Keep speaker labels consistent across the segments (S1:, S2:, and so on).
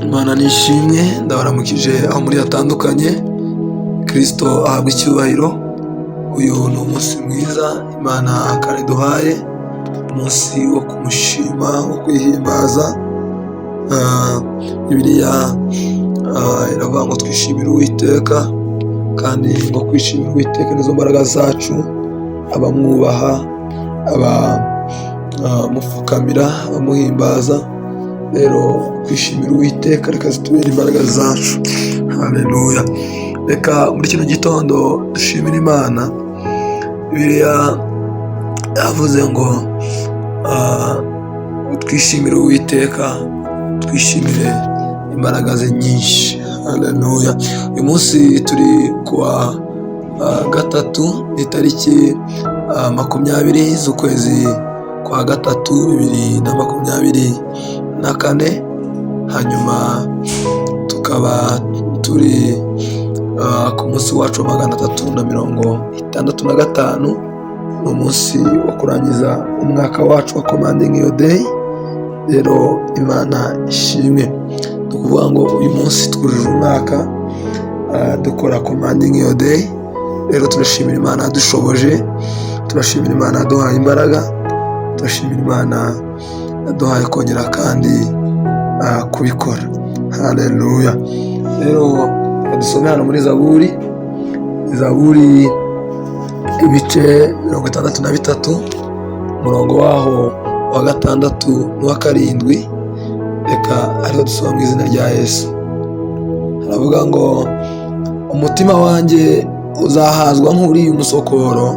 S1: Imana nishimwe, ndabaramukije aho muri hatandukanye. Kristo ahabwa icyubahiro. Uyu ni umunsi mwiza Imana kandi duhaye, umunsi wo kumushima, wo kwihimbaza. Bibiliya iravuga ngo twishimire Uwiteka, kandi ngo kwishimira Uwiteka nizo mbaraga zacu. Abamwubaha, abamupfukamira, abamuhimbaza, rero kwishimira Uwiteka reka zitubere imbaraga zacu. Haleluya! Reka muri kino gitondo dushimire Imana. Bibiliya yavuze ngo twishimire Uwiteka, twishimire imbaraga ze nyinshi. Haleluya! Uyu munsi turi kuwa gatatu, ni itariki 20 z'ukwezi kwa gatatu 2024, hanyuma tukaba turi ku munsi wacu wa 365. Ni umunsi wo kurangiza umwaka wacu wa Commanding Your Day. Rero Imana ishimwe. Ni ukuvuga ngo uyu munsi twujuje umwaka dukora Commanding Your Day. Rero turashimira Imana yadushoboje, turashimira Imana yaduhaye imbaraga, turashimira Imana yaduhaye kongera kandi kubikora. Haleluya! Rero reka dusome hano muri Zaburi, Zaburi ibice 63, umurongo waho wa gatandatu n'uwa karindwi. Reka ariho dusoma mu izina rya Yesu. Haravuga ngo: "Umutima wanjye uzahazwa nk'uriye umusokoro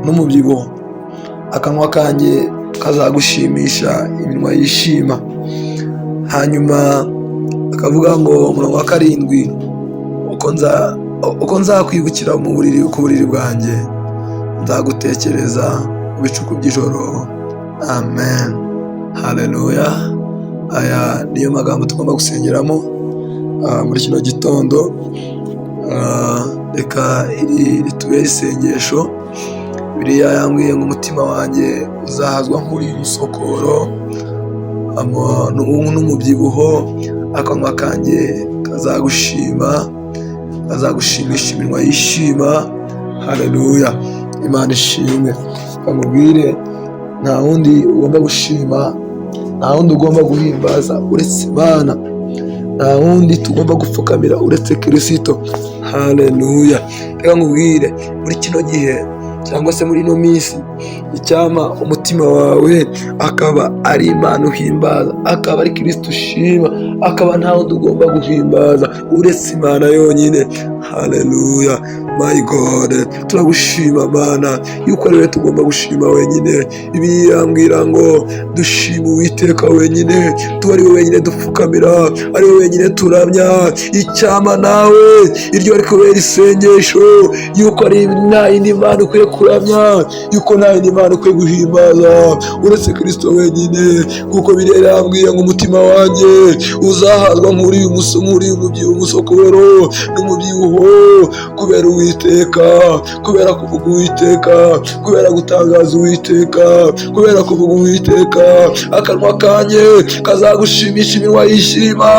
S1: n'umubyibuho, akanwa kanjye kazagushimisha iminwa yishima." Hanyuma akavuga ngo, umurongo wa karindwi: "Uko nzakwibukira mu buriri, ku buriri bwanjye, nzagutekereza mu bicuku by'ijoro." Amen, haleluya. Aya niyo magambo tugomba gusengeramo muri kino gitondo. Reka iri ritubere isengesho. Bibiliya yambwiye ngo umutima wanjye uzahazwa nk'uri umusokoro n'umubyibuho, akanwa kanjye kazagushima, kazagushimisha iminwa yishima. Haleluya, Imana ishimwe. Kamubwire, nta wundi ugomba gushima, nta wundi ugomba guhimbaza uretse Imana, nta wundi tugomba gupfukamira uretse Kirisito. Haleluya! Reka nkubwire, muri kino gihe cyangwa se muri ino minsi, icyama umutima wawe akaba ari Imana uhimbaza, akaba ari Kirisito ushima, akaba nta wundi ugomba guhimbaza uretse Imana yonyine. Haleluya! My God, turagushima Mana yuko ari wowe tugomba gushima wenyine. Ibi yambwira ngo dushima Uwiteka wenyine, tuba ari we wenyine dupfukamira, ari we wenyine turamya. Icyama nawe iryo ari kubera isengesho yuko ari nta yindi Mana ukwiye kuramya, yuko nta yindi Mana ukwiye guhimbaza uretse Kirisito wenyine, kuko biriya yambwiye ngo umutima wanjye uzahazwa nk'uriye umusokoro n'umubyibuho kubera Uwiteka, kubera kuvuga Uwiteka, kubera gutangaza Uwiteka, kubera kuvuga Uwiteka. Akanwa kanjye kazagushimisha iminwa yishima.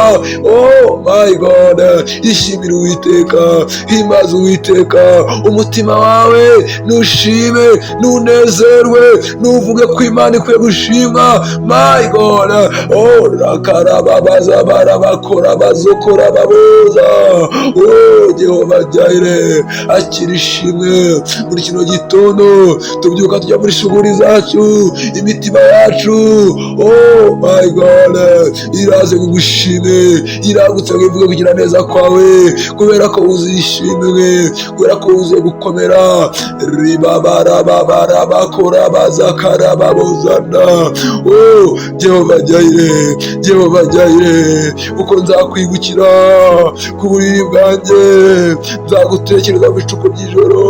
S1: Oh my God, ishimira Uwiteka, himbaza Uwiteka. Umutima wawe nushime, nunezerwe, nuvuge ko Imana ikwiye gushimwa. My God, oh, rakarababaza barabakora bazokora baboza. Oh Jehova Jireh, akira ishimwe muri kino gitondo. Tubyuka tujya muri shuguri zacu, imitima yacu, oh my God, iraze kugushime, iragutse ngo ivuge kugira neza kwawe, kubera ko wuzuye ishimwe, kubera ko wuzuye gukomera. Ribabarababara bazakarababozana. Oh Jehova Jireh, Jehova Jireh, uko nzakwibukira ku buriri bwanjye, nzagutekereza mu bicuku by'ijoro,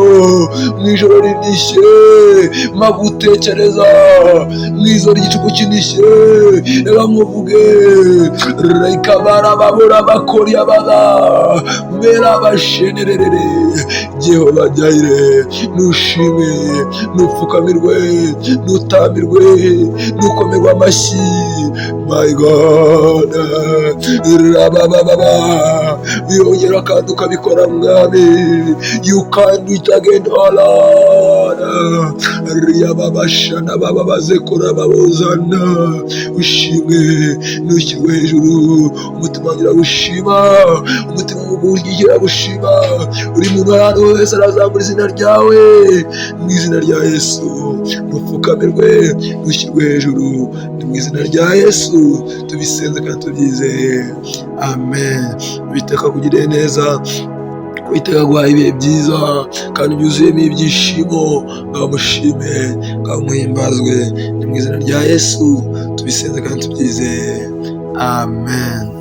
S1: mu ijoro rinishye magutekereza, mu ijoro ry'igicuku kinishye. Reka nkuvuge, reka barababura bakora baga mera bashenererere. Jehova Jireh, nushime, nupfukamirwe, nutamirwe, nukomerwa amashyi. My God, rabababa, birongera kandi ukabikora, Mwami. You can do it again, oh Lord. Riyababashana bababaze kurababuzana. Ushimwe, nushyirwe hejuru. Umutima wanjye uragushima, umutima ugugira gushima. Uri muntu ahantu wese arazamura izina ryawe. Mu izina rya Yesu, nupfukamirwe, nushyirwe hejuru. Ni mu izina rya Yesu tubisenze kandi tubyizeye, amen. Uwiteka akugirire neza. Uwiteka aguhaye ibihe byiza kandi byuzuyemo ibyishimo. Ngaho mushime, ngaho muhimbazwe. Ni mu izina rya Yesu tubisenze kandi tubyizeye, amen.